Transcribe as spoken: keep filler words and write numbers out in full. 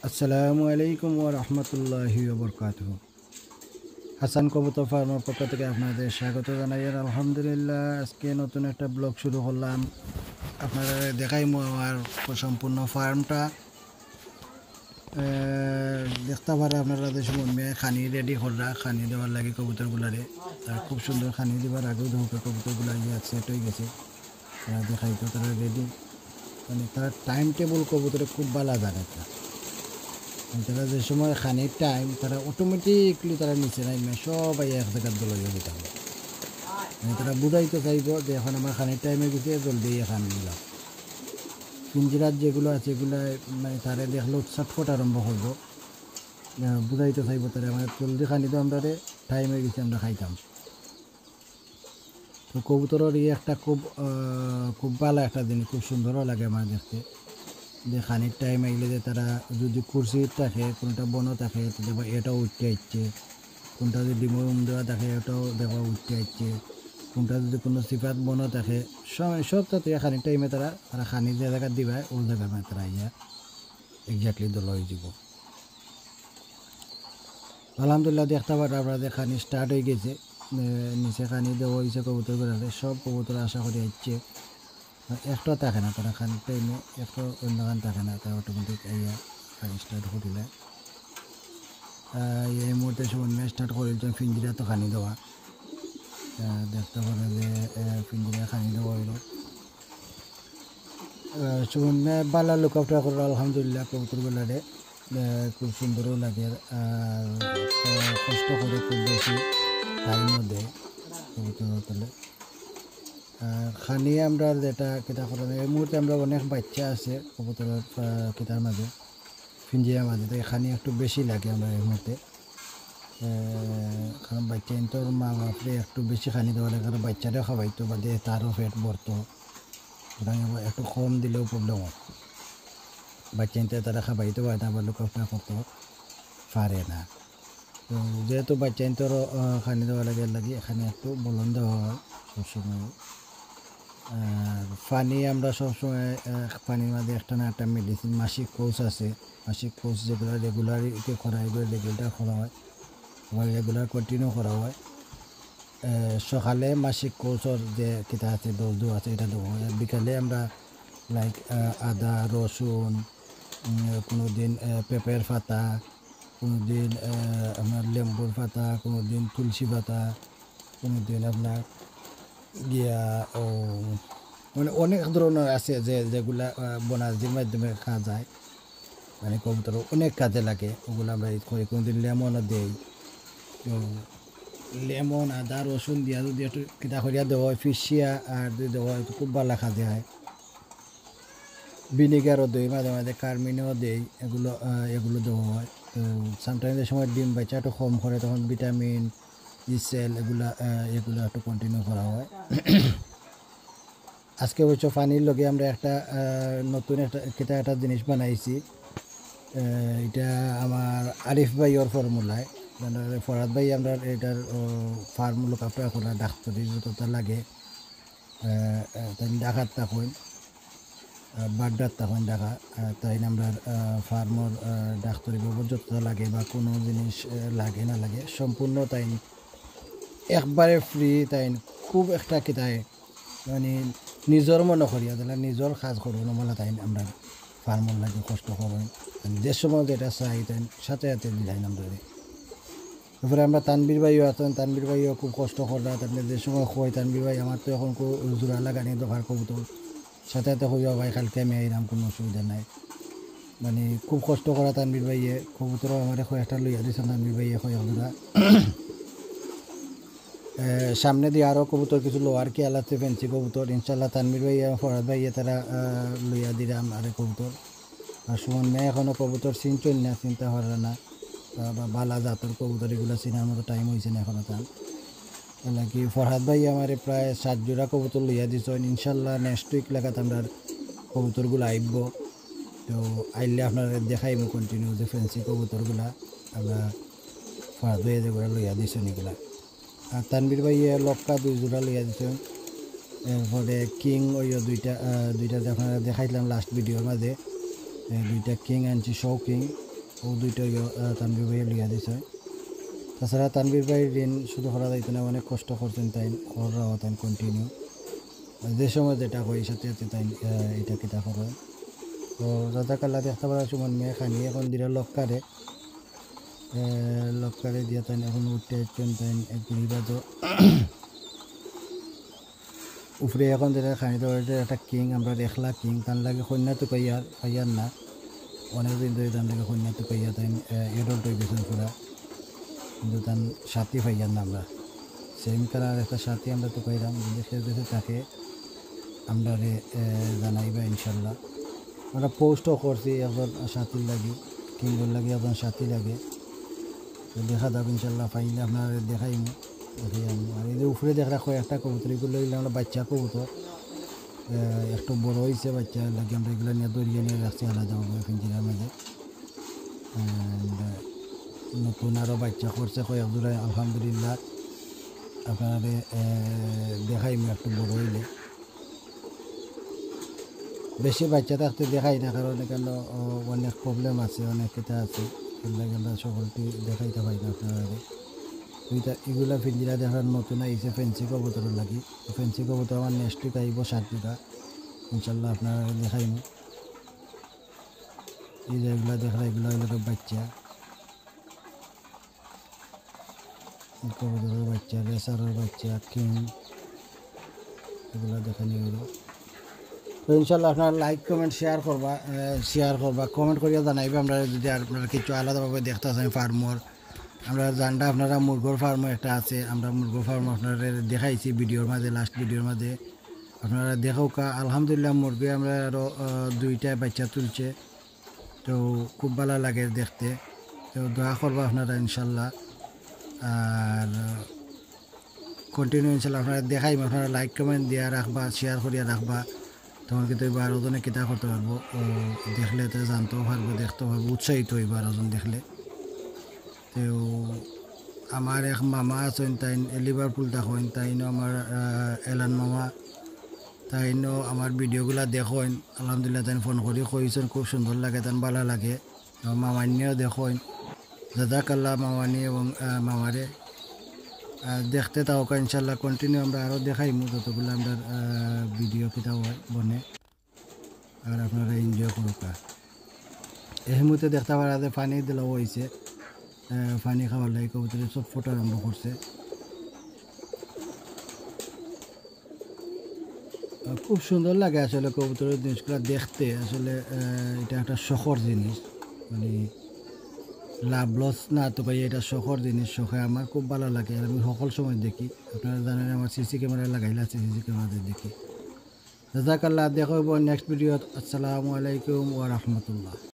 আসসালামু আলাইকুম ওয়া রাহমাতুল্লাহি ওয়া বারাকাতুহু। হাসান কবুতর ফার্মের পক্ষ থেকে আপনাদের স্বাগত জানাই। আর আলহামদুলিল্লাহ, আজকে নতুন একটা ব্লগ শুরু করলাম। আপনারা দেখাইমু আমার সম্পূর্ণ ফার্মটা। এ, দেখতা পাররা আপনারা যে সুমন মিয়ায় খানি রেডি কররা, খানি দেওয়ার লাগি কবুতরগুলারে। আর খুব সুন্দর খানি দিবার আগেউ দেখউক্কা কবুতরগুলা ইয়া সেট অই গেছে। তারা দেখাইতো, তারা রেডি, মানে, তারা টাইম টেবল কবুতরে খুব ভালা জানে তারা। মানে, তারা যে সময় খানির টাইম, তারা অটোমেটিকলি তারা নিচে নামে সব আইয়া এক জাগাত দল অইয়া যেতা। মানে, তারা বুঝাইতো চাইবো যে এখন আমার খানির টাইম অই গেছে, জলদি আইয়া খানি দিলাও। পিঞ্জিরাত যেগুলা আছে, এগুলা, মানে, তারে দেখলেউ ছটফট আরম্ভ করবো। আহ, বুঝাইতো চাইবো তারে, মানে, জলদি খানি দেও আমরারে, টাইম অই গেছে, আমরা খাইতাম। তো কবুতরর ই একটা খুব, আহ, খুব ভালা একটা জিনিস, খুব সুন্দরও লাগে আমার দেখতে। যে খানির টাইম আইলে যে তারা যদি কুরসিত থাকে, কুনটা বনো থাকে, তো দেখবা এটাও উঠিয়া আইছে। কুনটা যদি ডিমো উম দেওয়া থাকে, এটাও দেখবা উঠিয়া আইছে। কুনটা যদি কুনু সিফাত বনো থাকে, সব, সবটাতে খানির টাইমে তারা, তারা খানি যে জাগাত দিবা, অউ জাগাত তারা আইয়া exactly দল অই যিবো। আলহামদুলিল্লাহ, দেখতা পাররা আপনারা যে খানি স্টার্ট অই গেছে। এ, নিচে খানি দেওয়া অইছে কবুতরগুলারে, সব কবুতর আশা করি আইছে। একটা থাকে না, তারা খানির টাইমে একটা অন্যখান থাকে না, তারা অটোমেটিক আইয়া খানি স্টার্ট করিলে। আহ, এই মুহূর্তে সুমন মিয়ায় স্টার্ট করিলছে পিঞ্জিরাত খানি দেওয়া। আহ, দেখতা পাররা যে, আহ, পিঞ্জিরাত খানি দেওয়া অইলো। আহ, সুমন মিয়ায় ভালা লুক আফটার কররা, আলহামদুলিল্লাহ, কবুতরগুলারে। আহ, খুব সুন্দরও লাগে। আর, আহ, কষ্ট করে খুব বেশি টাইমও দেয় কবুতর অকলরে। আর খানি আমরা যেটা কিতা করার, এই মুহূর্তে আমরা অনেক বাইচ্চা আছে কবুতরর, আহ, কিতার মাঝে, পিঞ্জিরার মাঝে, তাই খানি একটু বেশি লাগে আমরা এই মুহূর্তে। আহ, কারণ বাইচ্চাইন্তর মা বাপরে একটু বেশি খানি দেওয়া লাগে, কারণ বাইচ্চারে খাওয়াইতো, বাদে তারও পেট ভরতো। সুতরাং এবার একটু কম দিলেও প্রবলেম হয়। বাইচ্চাইন্তে তারা খাবাইতে পারে না, আবার লুক আফটার করতে পারে না। তো যেহেতু বাইচ্চাইন্তর, আহ, খানি দেওয়া লাগে, এর লাগি এখানে একটু বলন দেওয়া হয় সবসময়। আর পানি আমরা সবসময়, আহ, পানির মাঝে একটা না একটা মেডিসিন, মাসিক কোর্স আছে, মাসিক কোর্স যেগুলো রেগুলারিটি করা হয়, এগুলো রেগুলার করা হয়, আবার রেগুলার কন্টিনিউ করা হয়। এ, সকালে মাসিক কোর্সর যে কিতা আছে, ডোজ দেওয়া আছে, এটা দেওয়া হয়। আর বিকালে আমরা, লাইক, আহ, আদা, রসুন, উম, কোনো দিন, আহ, পেঁপের পাতা, কোনো দিন, আহ, আপনার লেম্বুর পাতা, কোনো দিন তুলসী পাতা, কোনো দিন আপনার গিয়া, ও, মানে, অনেক ধরনের আছে যে, যেগুলা, আহ, বনাজির মাধ্যমে খাওয়া যায়। মানে, কবুতর অনেক কাজে লাগে, ওগুলা আমরা ইউজ করি। কোনো দিন লেমনও দেই। তো লেমন, আদা, রসুন দিয়া যদি একটু কিতা করিয়া দেওয়া হয়, পিষিয়া আর যদি দেওয়া হয়, তো খুব ভালা কাজে হয়। ভিনিগারও দেই মাঝে মাঝে, কার্মিনও দেই, এগুলো, আহ, এগুলো দেওয়া হয়। তো সামটাইমস যে সময় ডিম বাচ্চা একটু কম করে, তখন ভিটামিন, ই সেল, এগুলা, আহ, এগুলা একটু কন্টিনিউ করা হয়। আজকে অবশ্য পানির লগে আমরা একটা, আহ, নতুন একটা, কিতা একটা জিনিস বানাইছি। আহ, এটা আমার আরিফ ভাইর ফর্মুলায়, মানে, ফরহাদ ভাই আমরা এটার, ও, ফার্ম লুক আফটার করা, ডাক্তারি যতটা লাগে, আহ, আহ, তাই ঢাকাত থাকইন, আহ, বাড্ডাত থাকইন ঢাকা, আহ, তাই আমরা, আহ, ফার্মর, আহ, ডাক্তারি বাবদ যতটা লাগে বা কোনো জিনিস, আহ, লাগে না লাগে, সম্পূর্ণ তাই একবারে ফ্রি। তাই খুব একটা কিতায়, মানে, নিজর মনে করিয়া দিলা, নিজর কাজ করইন, মানে, তাই আমরা ফার্মর লাগি কষ্ট করইন, যে সময় যেটা চাই, তাই সাথে সাথে দিলাইন আমরা। তারপরে আমরা তানভীর ভাইও আছেন, তানভীর ভাইও খুব কষ্ট কররা, তারপরে যে সময় কই, "তানভীর ভাই, আমার তো এখন খুব জোড়া লাগানি দরকার কবুতর", সাথে সাথে কইবা, "ভাই, কালকে আমি আইরাম, কোনো অসুবিধা নাই।" মানে, খুব কষ্ট করা তানভীর ভাইয়ে, কবুতরও আমারে কয়েকটা লইয়া দিছেন তানভীর ভাইয়ে কয়েক জোড়া। এ, সামনে দিয়ে আরও কবুতর কিছু লওয়ার খেয়াল আছে, ফেন্সি কবুতর। ইনশাল্লাহ তানভীর ভাই এবং ফরহাদ ভাইয়ে তারা, আহ, লইয়া দিরাম আরে কবুতর। আর সুমন মিয়া এখনো কবুতর চিনছইন না, চিনতা পাররা না। বা, বা ভালা জাতর কবুতর এগুলা চিনার মতো টাইম অইছে না এখনো তান। এর লাগি ফরহাদ ভাই আমারে প্রায় সাত জোড়া কবুতর লইয়া দিছইন। ইনশাল্লাহ নেক্সট উইক লাগাত আমরার কবুতরগুলা আইবো। তো আইলে আপনারারে দেখাইমু কন্টিনিউ যে ফেন্সি কবুতরগুলা আমরা ফরহাদ ভাইয়ে যেগুলা লইয়া দিছইন এগুলা। আর তানভীর ভাইয়ে লক্কা দুই জোড়া লইয়া দিছইন। এরপরে কিং ওইও দুইটা, আহ, দুইটা যে আপনারারে দেখাইছিলাম লাস্ট ভিডিওর মাঝে, এই দুইটা কিং আনছি, শো কিং। ও দুইটা ইয়ে, আহ, তানভীর ভাইয়ে লইয়া দিছে। তাছাড়া তানভীর ভাইর ঋণ শোধ করা যাইতো না, অনেক কষ্ট করছেন তাইন, কররা তাইন continue। যে সময় যেটা হয়, সাথে সাথে তাইন, আহ, এটা কিতা করে। তো জাজাকাল্লাহ। দেখতে পারা সুমন মিয়া খানি এখন দিরা লক্কারে, আহ, লক্কারে দিয়া তাইন এখন উঠতে হচ্ছেন তাইন এক গুলি বাজো। উপরে এখন যেটা খানি তো এটা একটা কিং, আমরা দেখলা কিং, তার লাগে কন্যা তো পাইয়ার, পাইয়ার না। অনেকদিন ধরে তার লাগে কন্যা তো পাইয়া তাই, আহ, adult হয়ে গেছেন পুরা। কিন্তু তার সাথী পাইয়ার না আমরা। সেম কালার একটা সাথী আমরা তো পাইলাম, যদি কেউ দেশে থাকে, আমরা রে, আহ, জানাইবা ইনশাল্লাহ। আমরা পোস্টও করছি একজন সাথীর লাগি, কিংগুর লাগি একজন সাথী লাগে। তো দেখা যাবে ইনশাল্লাহ, পাইলে আপনারা দেখাইমু, দেখাই আমি। আর এই যে উপরে দেখরা কয়েকটা কবুতর, এগুলো হইলে আমরা বাচ্চা কবুতর, আহ, একটু বড় হইছে বাচ্চা, লাগে আমরা এগুলো নিয়ে দরিয়া নিয়ে রাখছি আলাদাভাবে পিঞ্জিরার মাঝে। And, আহ, নতুন আরও বাচ্চা করছে কয়েক জোড়ায়, আলহামদুলিল্লাহ। আপনারা, আহ, দেখাইমু একটু বড় হইলে। বেশি বাচ্চা থাকতে দেখাই না, কারণ এখানে, ও, অনেক প্রবলেম আছে, অনেক কিতা আছে, এর লাগি আমরা সকলটি দেখাইতে পারি না আপনারা। দুইটা এগুলা পিঞ্জিরা দেখরা নতুন আইছে ফেন্সি কবুতরের লাগি। তো ফেন্সি কবুতর আমার নেক্সট উইক আইব সাত জোড়া, ইনশাল্লাহ আপনারা দেখাইমু। এই যে এগুলা দেখরা, এগুলা হইল বাচ্চা। কবুতরের বাচ্চা, রেসারের বাচ্চা, কিং, এগুলা দেখানি হইল। তো ইনশাল্লাহ আপনারা like, comment, share করবা, আহ, share করবা, comment করিয়া জানাইবা। আমরা যদি আর আপনারা কিছু আলাদাভাবে দেখতে চান ফার্মর, আমরা জানটা আপনারা মুরগর ফার্মও একটা আছে, আমরা মুরগর ফার্ম আপনারা দেখাইছি ভিডিওর মাঝে, লাস্ট ভিডিওর মাঝে। আপনারা দেখউক্কা, আলহামদুলিল্লাহ মুরগি আমরা আরও, আহ, দুইটা বাচ্চা তুলছে। তো খুব ভালা লাগে দেখতে। তো দোয়া করবা আপনারা ইনশাল্লাহ। আর continue ইনশাল্লাহ আপনারা দেখাইমু, আপনারা like comment দিয়া রাখবা, share করিয়া রাখবা, তখন কিন্তু এবার ওজনে কিতা করতে পারবো, ও দেখলে তো জানতেও পারবো, দেখতেও পারবো, উৎসাহিত হইব আর ওজন দেখলে। তো আমার এক মামা আছেন, তাইন লিভারপুল থাকইন, তাইনও আমার, আহ, এলান মামা, তাইনও আমার ভিডিওগুলা দেখইন। আলহামদুলিল্লাহ, তাইন ফোন করি কইছেন খুব সুন্দর লাগে, তান ভালা লাগে। আমার মামানিও দেখইন। জাজাকাল্লাহ মামানি এবং, আহ, মামারে। আহ, দেখতে থাকউক্কা ইনশাল্লাহ, continue আমরা আরও দেখাইমু যতগুলা আমরা, আহ, ভিডিও কিতা হয় বনে। আর আপনারা enjoy করউক্কা। এই মুহূর্তে দেখতে পারা যে পানি দিলাও হইছে, আহ, পানি খাওয়ার লাগি কবুতরে ছটফট আরম্ভ করছে। আহ, খুব সুন্দর লাগে আসলে কবুতরের জিনিসগুলা দেখতে। আসলে, আহ, এটা একটা শখর জিনিস, মানে লাভ লস না তো ভাই, এটা শখর জিনিস। শখে আমার খুব ভালা লাগে, আর আমি সকল সময় দেখি। আপনারা জানেন আমার সিসি ক্যামেরা লাগাইলা আছে, সিসি ক্যামেরাতে দেখি। জাজাকাল্লাহ, দেখা হইব নেক্সট ভিডিওত। আসসালামু আলাইকুম ওয়া রাহমাতুল্লাহ।